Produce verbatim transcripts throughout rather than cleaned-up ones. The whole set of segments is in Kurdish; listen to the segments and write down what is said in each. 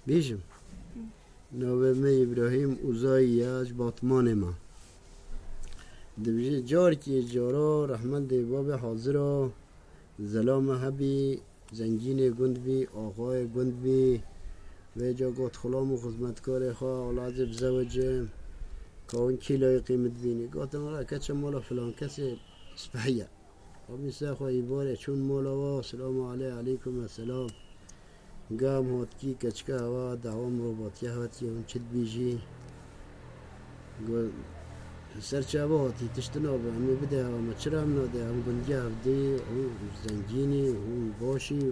Bêjim. Navê me Îbrahîm Uzayî ye, ji Batmanê me. Dibêje, carkê cara rehmet dê babê hazira, zelame hebî, zengînê gund bî, axayê gund bî. Vêca got xulam û xizmetkarê xwe, wela ez ê bizewicim, ka hûn kî layîqî min dibînî? Gotin, wela keçe mala filan kesê, spehî ye. Rabî ser xwe îbarê çûn mala wa, selamu alê, aleykum esselam. Gam hotkî keçika hewa, dawa mirovatiya hatiye, hûn çi dibîjî? Got, ser çava hatî, tişt nabe, em ê bidê hewa me, çira em nadê, em gundiya hevdî, hûn zengînî, hûn başî,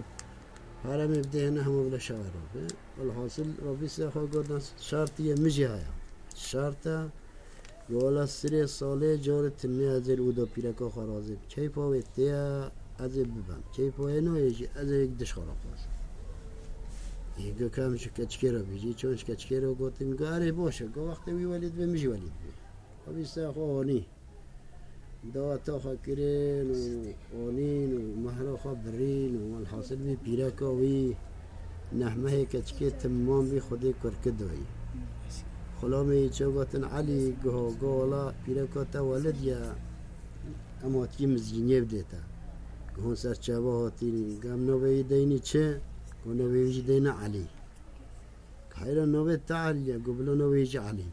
her em ê bidê hene hema bila şewe rabe. Welhasil, Rabî ser xwe got, şartiye min jî haya. Şart e, Gola sirê salê carê tinê ez ê li wida pîreka xwe razê bim. Keyfa wê tê ye, ez ê bibem. Keyfa wê nayê jî, ez ê yek diş xwe raxwazim. Ê, go ka em ji keçikê re bêjî, çon ji keçikê re gotin, go erê baş e, go wextê wî welî dibe, min jî welî dibe. Xwe bî ser xwe anî. Daweta xwe kirin û anîn û mehra xwe birîn û welhasil vî pîreka wî neh mehê keçikê timman bî Xwedê kurki dayî. Xulamê wî çi gotin, Elî, guha, go wela pîreka te welid ye, em hatkî mizgîniyê bidê te. Guhon ser çava hatînî, gam navê wî deynî çi? Go navê wî jî deyne Elî. Heyra navê te Elî ye, go bila navê wî jî Elî.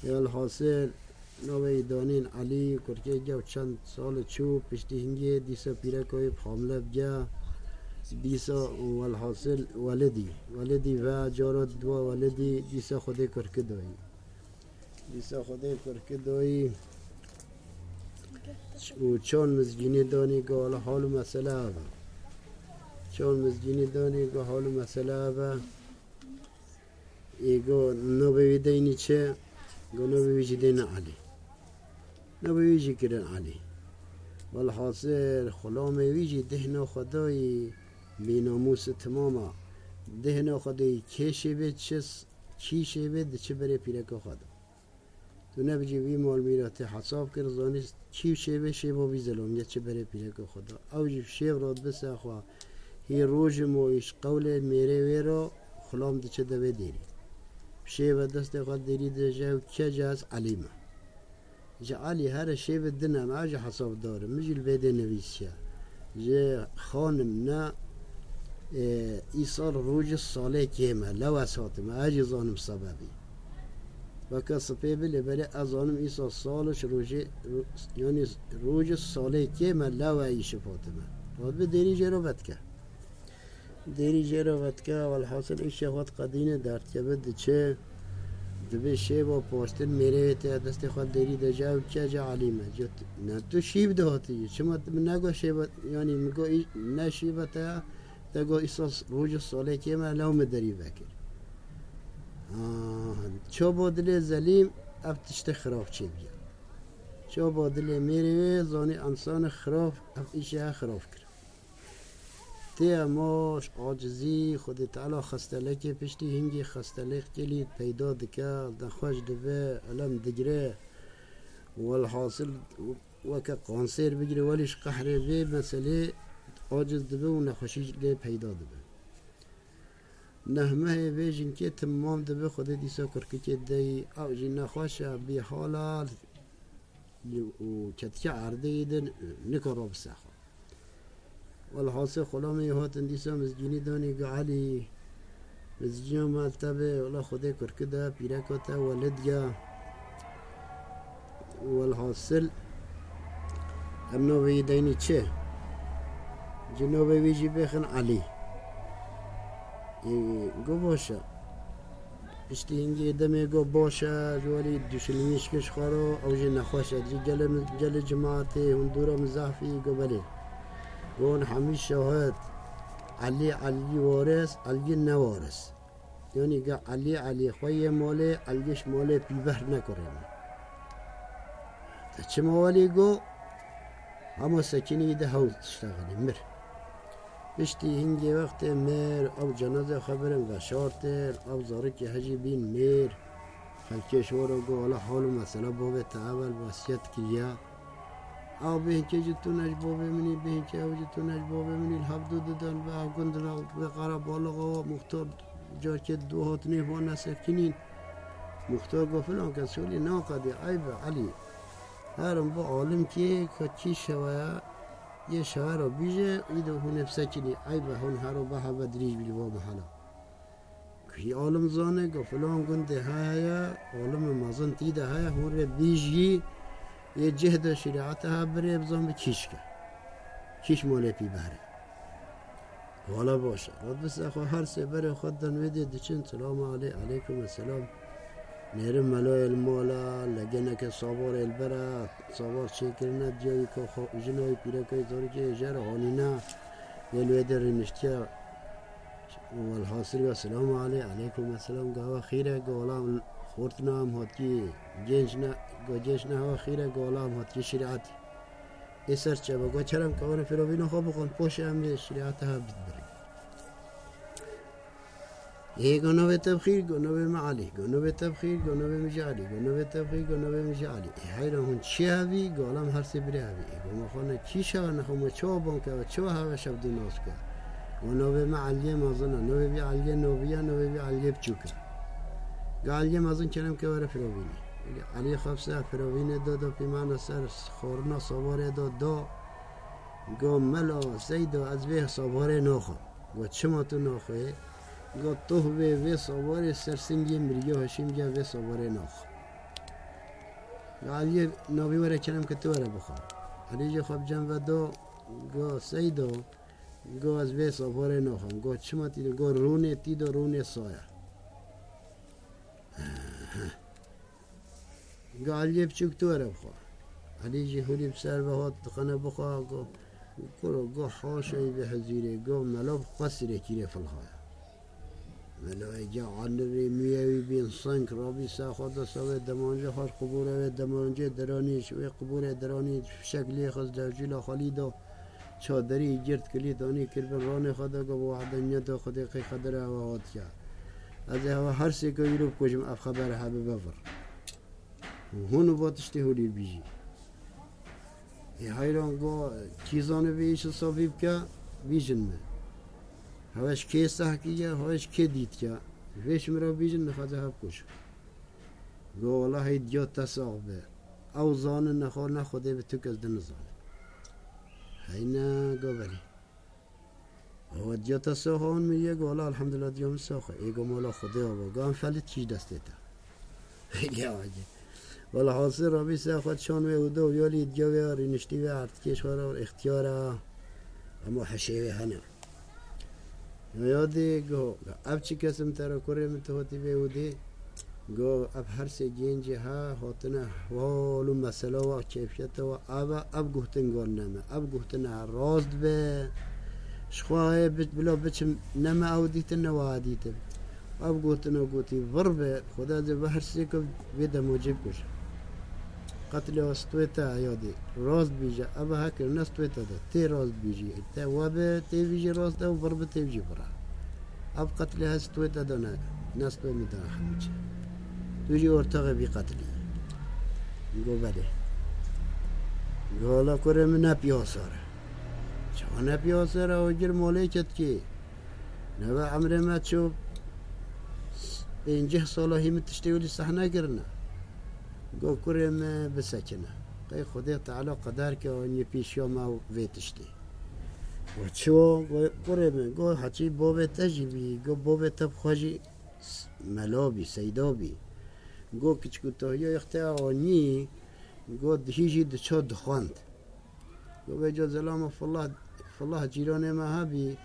Welhasil, Navê wî danîn Elî, kurkê gew çend sal çû, piştî hingê dîsa pîreka wî bi hamile bike, dîsa welhasil welidî. Welidî ve, cara dua welidî, dîsa Xwedê kurki dayî. Dîsa Xwedê kurki dayî û çand mizgînî danî, go wela hal û mesele ev e. Çand mizgînî danî, go hal û mesele ev e. Ê go navê wî deynî çi? Go navê wî jî deyne Elî. Navê wî jî kirin Elî. Welhasil xulamê wî jî dehna xwe dayî bênamûs û timam e. Dehna xwe dayî kê şêvê çi s-, kî şêvê diçi berê pîreka xwe de. Tu nebicî vî mal mîratê hesab kir, zanî kî şêvê şêva vî zilamiyê çi berê pîreka xwe da. Ew jî şêv re dibe ser xwe. Hî roj û ma îş qewlê mêrê wê re xulam diçe devê dêrî. Şêve destê xwe dêrî dije ew kece ez Elî me. Ji Elî here şêve din em, ez jî hesabdar im, min jî li vê dê nivîsiye. Ji xanim ne, e, îsal roj û salê kêm e, lew ez hatime, ez jî zanim sebebî. Weke sipê bilê, belê ez zanim îsal sal û rojê, ro-, yanî roj û salê kêm e, lew ez îşiv hatime. Radibe dêrî jê re vedike. Dêrî jê re vedike, welhasil îşê xwe diqedîne, derdikeve diçe. Dibê şêva paştir mêrê wê tê destê xwe dêrî de, ji ew kece Elî me. Got, ne tu şîv de hatî, çima tu min nego şêva, yanî min got, î-, ne şîva te ya, te got, îsal roj û salê kêm e, lew min derî vekir. Ah, çaba dilê zelîm, ev tiştê xirab çêbiye. Çaba dilê mêrê wê, zanî însanê xirab, ev îşê xirab kir. Tê emaş, acizî, Xwedê Teala xestelekê piştî hingê xestelek kelî peyda dike, nexweş dibe, elem digire. Welhasil weke kanser bigire, welî ji qehrê vê meselê aciz dibe û nexweşî lê peyda dibe. Neh mehê vê jinkê timam dibe, Xwedê dîsa kurkikê deyî, ew jî nexweş e, bî halal û ketiye erdê yê din, nikare bise xwe. Welhasil xulamê hatin dîsa mizgînî danî, got, Elî, mizgîna me tebe, wela Xwedê kurki de, pîreka te welid ya. Welhasil, em navê wî deynî çi? Ji navê wî jî bêxin Elî. Ê, got, baş e. Piştî hingê demê got, baş e, ji welî duşilmîş kir ji xwe re, ew jî nexweş e. Ji gelê min, gelê cemaetê hûn dûra min zehf î, got, belê. Got, hûn hemî şahid, Elî, Elî waris, Elî newaris. Yanî ga Elî, Elî xwe yê malê, Elî ji malê pîver nekurê min. Te çima welî got, hema sekinî de hewl tiştexilî mir. Piştî hingê wextê mir, ew cenaze xwe birin veşartin, ew zarikê hejî bîn mêr. Xelkê ji we re got, wela hal û mesela bavê te evel wesiyet kiriye. Ew bêhnkê ji tune ji bavê min î, bêhnkê ew ji tune ji bavê min î, li hev du didan bi ev gund li, bi qerebalixa wa muxtar carkê du hatinê va nesekinîn. Muxtar got, filan kes holî naqedî, eyb e, Elî. Herin bi alimkê ka kî şewe ye, yê şewe re bîje, îdo hûn ê bisekinî, eyb e, hûn hero bi heve dirîj bî li va mehela. Kî alim zane, go filan gundê heye, alimi mezin tî de heye, hûn rê bîjî, yê cih de şîreete ha birê bizan bi kîşke. Kîş malê pî behre. Wala baş e. Rad bise xwe her sê berê xwe den wê dê diçin, selamu alê, aleykum selam. Nêrin meloyê li mala, legeneke saborê li bera, sabor çêkirine, diyayî ka xwe, jina wî pîreka wî zarokê jê re hanîne, yê li wê dê rîniştiye. Welhasil ga selamu alê, aleykum selam, ga we xîr e, ga wela xortina em hatî, genç ne, ga genç ne, we xîr e, ga wela em hatî şîretî. Ê ser çava, ga kerem ke were firovîna xwe bixwin, poşê em ê şîreta hev bidbirin. Ê go navê te bixîr, go navê me Elî, go navê te bixîr, go navê min jî Elî, go navê te bixîr, go navê min jî Elî. Ê heyran hûn çi hevî, go ela em her sê birê hevî. Ê go me xwe ne kî şewe ne xwe me çawa ban ke, çawa heve şev dû nas ke. Go navê me Eliyê mezin e, navê vî Eliyê navî ye, navê vî Eliyê biçûk e. Ga Eliyê mezin kerem ke were firovînê. Elî xwe bi ser firovînê do, do pîmana ser xorina saborê do, do. Go melo, seydo, ez vê saborê naxwim. Go çima tu naxwê? Go tohbê vê saborê ser singê miriyo hişîm ya vê saborê naxwim. Ga Eliyê navî were kerem ke tu were bixwe. Elî jî xwe bi cem ve do, go seydo, go ez vê saborê naxwim. Go çima tî do? Go rûnê tî do, rûnê saya. Ga Eliyê biçûk tu were bixwe. Elî jî hûlî bi ser ve hat dixine bixwe, go, kuro, go haşa wî vê hezîrê, go mela bi qesirê kîrê filxaya. Melayê ca anirê miyewî bên seng rabî ser xwe de sewê demancê xwe ji qibûrê wê demancê deranî, ji wê qibûrê deranî fişek lê xist, dercîla xwe lî da. Çadirî girt kilît anî kir bin ranê xwe de, go bi wahde neda Xwedê qey xedere ewe hatiye. Ez ê hewe her sêka îro bikujim, ev xebere hebe ve vir. Hûn û va tiştê hûlî bîjî. Ê heyran go kî zane vê îşi savî bike, bîjin me. Hewe ji kê seh kiriye, hewe ji kê dîtiye. Vê ji min re bîjin, nixwaze hev kujim. Go wela hey diya te sax be. Ew zanin nexwe ne Xwedê bi tu kes din nizane. Heyne go belê. Awa diya te sax e, hûn min yê go wela elhamdulillah diya min sax e. Ê go mala Xwedê ava. Go em felit kî destê te. Heyne awa. Wela hasil rabî se xwe çan wê û do yolî diya wê rîniştî wê ertikê ji xwe re îxtiyar e. Ema heşê wê hene. Yadê go, ev çi kesim te re kurê min tu hatî vê û dê? Go, ev her sê gencê he hatine hol û mesela wa keyfiyete wa ev e, ev guhtin gon neme. Ev guhtine rast be. Ji xwe heye bi-, bila biçim neme ew dîtin ne wa dîtin. Ev guhtine gotî vir be, Xweda ez ê ve her sê ku vê democê bikujim. Qetlê stwê te heyadê. Rast bîje, ev hekir ne stwê te de. Tê rast bîjî. Te we be, tê vî jî rast e û vir be, tê vî jî vir e. Ev qetlê he stwê te de ne, ne stwê min de hemû çi. Tu jî ortaxê vî qetlî. Go belê. Go la kurê min ne piyasar e. Çawa ne piyasar e? O gir molê ketkê. Neve emrê me çû pêncî sala hî min tiştê wî li sehne kirine. Go kurê me bisekine. Qey Xwedê Teala qeder ke anî pêşiya me vê tiştê. Go çi wo? Go kurê me. Go heçî bavê te jî bî. Go bavê te bi xwe jî s-, mela bî, seyda bî. Go kiçikûtahiya yexte anî. Go dihî jî diço dixwend. Go vêca zelama filah, filah cîranê me hebî,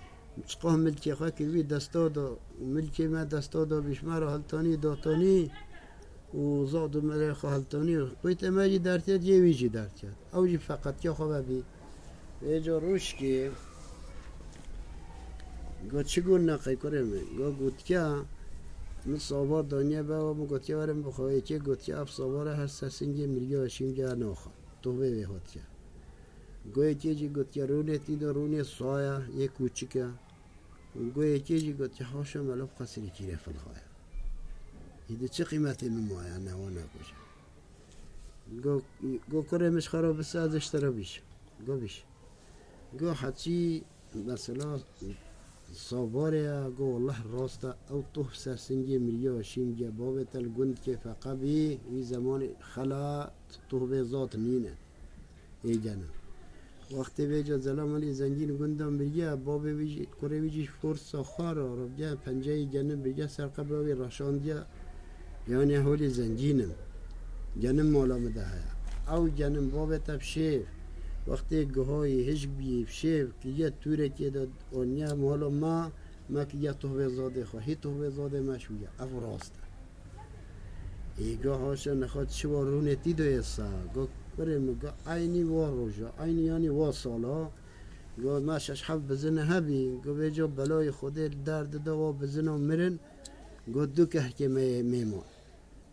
çiqah milkê xwe kiribî desta da, milkê me desta da bî, ji me re hiltanî, datanî û zad û melê xwe hiltanî. Qûytê me jî dertiyat, yê wî jî dertiyat. Ew jî feqetiya xwe vebî. Vêca rûşkê go çi got ne qey kurê min? Go gotiya, min sava daniye be, min gotiye werin bixwe, yekê gotiye ev sava re her ser singê miriya şîm ge naxwe. Tohbê wê hatiye. Go yekê jî gotiye, rûnê tî de rûnê saya, yê kûçik e. Go yekê jî gotiye, haşa melo bi qesirê kîrê filxaya. Îdî çi qîmetê min maye, ne wana kuje. Go, go kurê min ji xwe re bise, ez ji te re bîş. Go bîş. Go heçî mesela sabarê ye, go wallah rast e, ew toh ser singê miriya şîn ge, bavê te li gund kê feqe bî, wî zemanê xela toh vê zat nîne. Ê genim. Wextê vêca Zelam Elî Zengîn gunda miriye, babê wî jî, kurê wî jî forsa xwe re, rebge penceyê genim birge ser qebra wî reşandiye. Yanê holê zengîn im. Genim mala min de heye. Ew genim babê te bi şêv. Wextê guhayî hişk bîyî bi şêv kiriye tûrekê de oniye mala me, me kiriye tohvê zadê xwe. Hî tohvê zadê me şûye. Ev rast e. Ê, go haşa nexwe çi wa rûnê tî do êsa. Go kurê min, go eynî wa roja, eynî yanî wa sala. Go me şeş heft bizine hebî. Go vêca belayê Xwedê li derdida wa bizina mirin. Go du kehkê me yê mêma.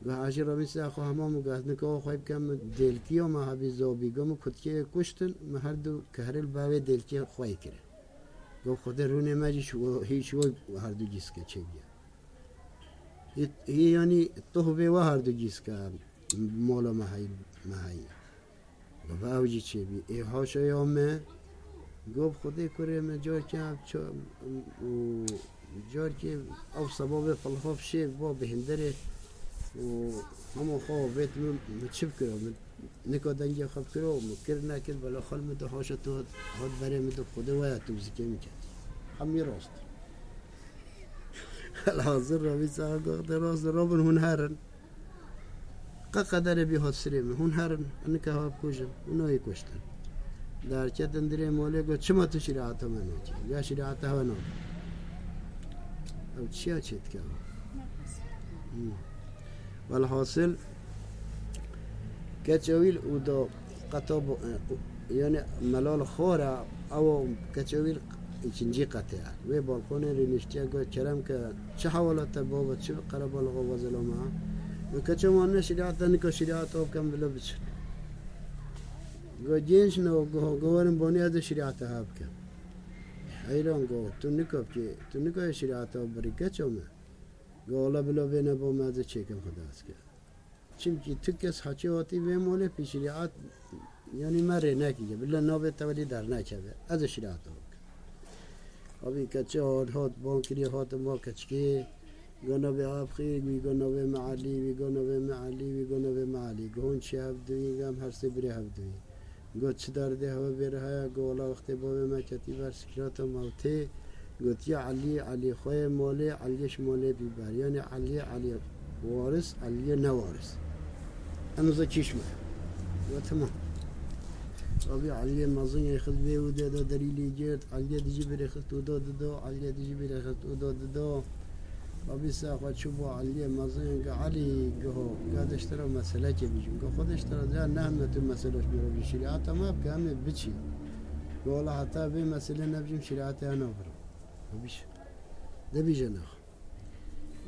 Go hacî Remîsa xwe hema min go ez nika wa xwe bikem, min dêlkiya me hebî zabî. Go min kutkê kuştin, min her du kehri li bavê dêlkê xwe yê kire. Go Xwedê rûnê me jî şiwo, hî şiwo her du gîske çêbiye. Hî, hî yanî toh vê we her du gîske mola me hey, me hey. Ve ew jî çêbî. Ê haşa ya me, go bi Xwedê kurê me carkê ev ça-, û carkê ew sebabê filxaf şê bo bi hinderê û hema xwe vêt min, min çi bikiro, min nika dengê xwe bikiro, min kir nekir, bela xal min de haşa tu hat berê min de Xwedê waya tu zikê min ket. Hemî rast. Elhazir Rabî saha goxtê rast Robin hûn herin. Qe qederê bî hat sirê min. Hûn herin. Nika ha bikujin. Hûn nayê kuştin. Derketin dirê molê got, çima tu şîreata me nakî? Ya şîreata hewe nakî. Ew çiya çê dike? Hmm. Welhasil, Keçewîl û do qeta bo-, e, û, yani melal xor e, ew keçewîl ikinci qetê ye. Wê balkonê rê niştiye got, Kerem ke, çi hewala te baba, çi qerebalaxa wa zelama? Got, keçe wan ne şîreat de nika şîreat ew kem vile biçin. Got, genç ne, go, go werin bonê ez de şîreat ha bikim. Heyran go, tu nika ki, tu nika şîreat ew birî keço me. Go, wala bila bêne bo me ez de çêkim xwe dest ke. Çimkî tu kes heçê hatî vê molê pî şîreat, yanî me rê nekiriye. Bila navê te welî dernekeve. Ez ê şîreata bikim. Abî keçê hat, hat, ban kiriye, hatim ba keçikê. Go navê Abxî, wî go navê me Elî, wî go navê me Elî, wî go navê me Elî. Go hûn çi hev duyî, gam her sê birê hev duyî. Got, çi derdê hewe bêre heye? Got, wela wextê bavê me ketî ber sikirata mewtê, gotiye, Elî, Elî xweyê malê, Eliyê ji malê bî ber. Yanî Eliyê, Eliyê waris, Eliyê newaris. Em za kîş me. Got, tamam. Abî Eliyê mezin yê xist vê û dê da derîlî girt, Eliyê dijî birê xist û da dido, Eliyê dijî birê xist û da dido. Abî saxwe çû bo Eliyê mezin, go Elî, go, go ez ji te re meselekê bîjim. Go Xwedê ji te re, ya nehme tu mesele ji min re bî, şîreata me bike, em ê biçî. Go wela heta vê meselê nebijim, şîreatê hena biro. Go bîş. De bîje nexwe.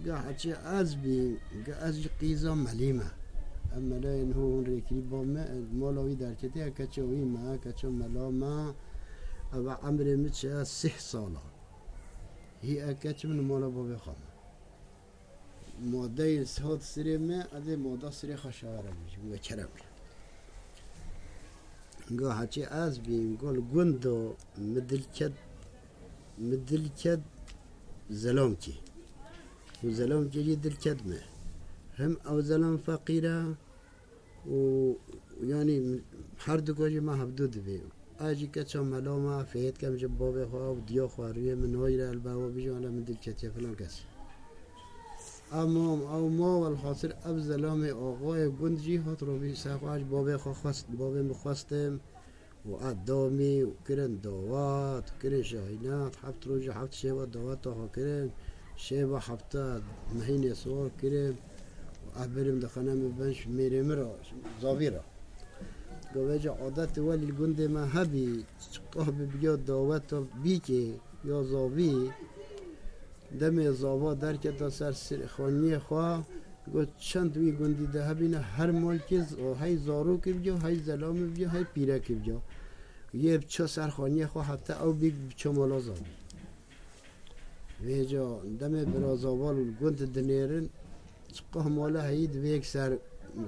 Go heçê ez bî, go ez ji qîza melî me. Em melayên hû hûn rêkirî bo me, mala wî derketiye, keço wî me, keço mela me. Eva emrê min çi ye? Sih sala. Hî eke çi min mala bavê xwe me. Madeyê hat sirê me, ez ê mada sirê xwe şawere bêjim, we kerem ke. Go heçê ez bîm, go li gund do min dilket, min dilket Zelamkî. Û Zelamkî jî dilket me. Hem ew Zelam feqîr e, û, yanî, her du jî me hevdu dibê. Ez jî keça mela me, fêt kem ji bavê xwe û diya xwe rûyê min nayîre, el be ew bijî, wele min dilketiye filan kes. Ama ew ma, welhasil ev zelamê axayê gund jî hat robî ser xwe, ez ji bavê xwe xwest, bavê min xwestim. Û ez domî û kirin dawet, kirin şahînat, heft roj û heft şeva daweta xwe kirin, şeva hefta mehînê siwar kirin û ez birim dixane min ben ji mêrê min re, zavî re. Go vêca adet welî li gundê me hebî, çiqah bi biya daweta bîkê ya zavî, Demê zava derketa ser sir-, xaniyê xwe, got, çend wî gundî de hebîne, her malkê z-, hey zarokê bîyo, hey zelamê bîyo, hey pîrekê bîyo. Yê biço ser xaniyê xwe heta ew bîk biço mala zavî. Vêca demê bira zava li gund dinêrin, çiqah mala heyî divê yek ser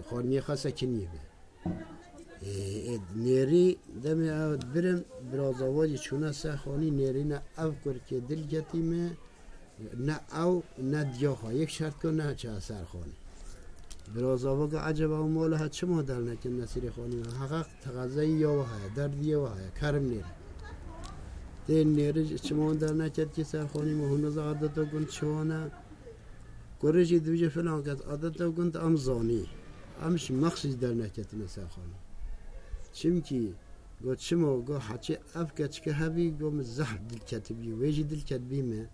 xaniyê xwe sekinî be. Ê, ê, nêrî demê ew birin, birazava jî çûne ser xanî, nêrîne ev kurkê dilketî me, ne ew, ne diya xwe, yek şert ku neçe ser xanî. Birazava ku eceba ew mala he çima dernekin nesîrê xanî me? Heqeq texezeyî ya we heye, derdî ya we heye, kerim nêrî. Tên nêrî çima derneketî ser xanî me, hûn niza adeta gund çiwane? Kurê jî dibêje filan kes adeta gund em zanî. Em ji meqsî derneketine ser xanî. Çimkî got çima, got heçê ev keçike hebî, got min zehf dilketibî, wê jî dilketibî me.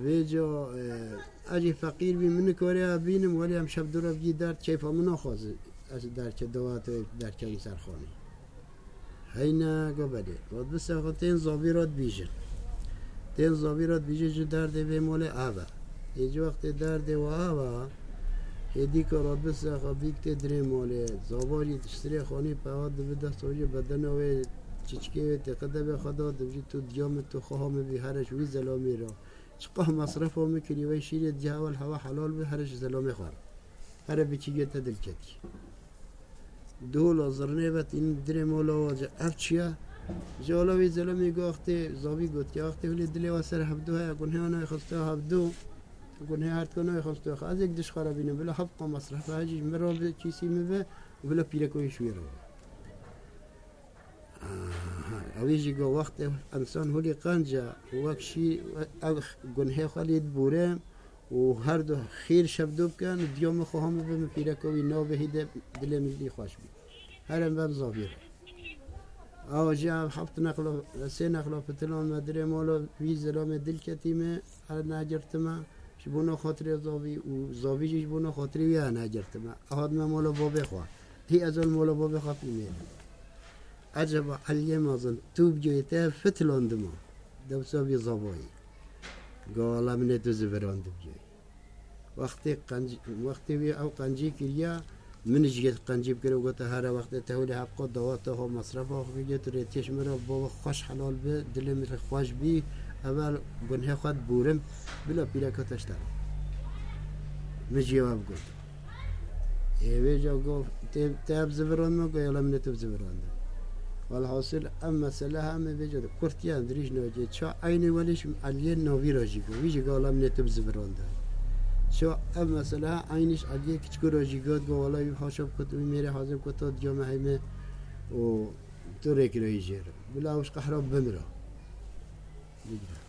Vêca, e, ez jî feqîr bî, min nikariya bînim, welê em şev dû re bigî derd, keyfa min naxwaze ez derke, dawet derketim ser xanî. Heyne, go belê. Got, bi ser xwe tên zavî re dibîjin. Tên zavî re dibîjin ji derdê vê molê ev e. Ê ji wextê derdê we ev e, hêdî ka re bi ser xwe bîk tê dirê molê. Zava jî ji sirê xanî pewa dibi dest xwe jî bedena wê çiçikê wê têqe devê xwe da, dibijî tu diya min, tu xweha min bî, here ji wî zelamî re. Çiqas mesrefa min kirî, wey şîrê diya ewel hewa helal bi, here ji zelamê xwe re. Here bi çîgê te dilketî. Dola zirnê ve tînin dirê mola wa, ji ev çi ye? Ji ola wî zelamê got, wextê zavî got ya, wextê hilê dilê we ser hevdu heye, gunhê wan nayê xisto hevdu, gunhê her tika nayê xisto. Ez yek diş xwe re bînim, bila hevqa mesref hecî ji min re bi, kîsî min ve, bila pîreka wî ji wî re. Aha, ewî jî got, wextê insan hilî qenc e, wek şî, ew gunhê xwe lê dibûre, û her du xêr şevdû bikin, diya min xweha min bi min pîreka wî nabê hîde dilê min jî xweş bî. Here em bem zavî re. Awa jî ev heft neqla, sê neqla fitilan me dirê mala wî zilamê dilketî me, her negirtime, ji bona xatirê zavî û zavî jî ji bona xatirê wî her negirtime. Hatime mala babê xwe. Hî ez ol mala babê xwe pîmêrim. Eceba Eliyê mezin, tu bigihî te fitilandima. Dewsa vî zavayî. Go wela min ê tu zivirandibûyî. Wextê qenc-, wextê wî ew qencî kiriya, min jî yê qencî bikir û gote, here wextê te hûlê hevqa dawa te xwe mesrefa xwe kiriye, tu rêtiyeş min re bava xweş helal bi, dilê min xweş bî, evel gunhê xwe dibûrim, bila pîreka te ji te re. Min jî ew got. Ê wê ca got, tê, te ev zivirandin, got, yala min ê tu bizivirandin. Welhasil, ev mesele heme vê ca de kurtiya dirîj nacê. Ça eynî welî ji Eliyê navî re jî got. Wî jî got, yala min ê tu bizivirandin. Ça ev mesele eynî ji Eliyê kiçikû re jî got, got, wela wî haşa bikut, wî mêrê hazir bikut, to diya me heyme û tu rêkirayî jê re. Bila ew ji qehra bimira. Bigire.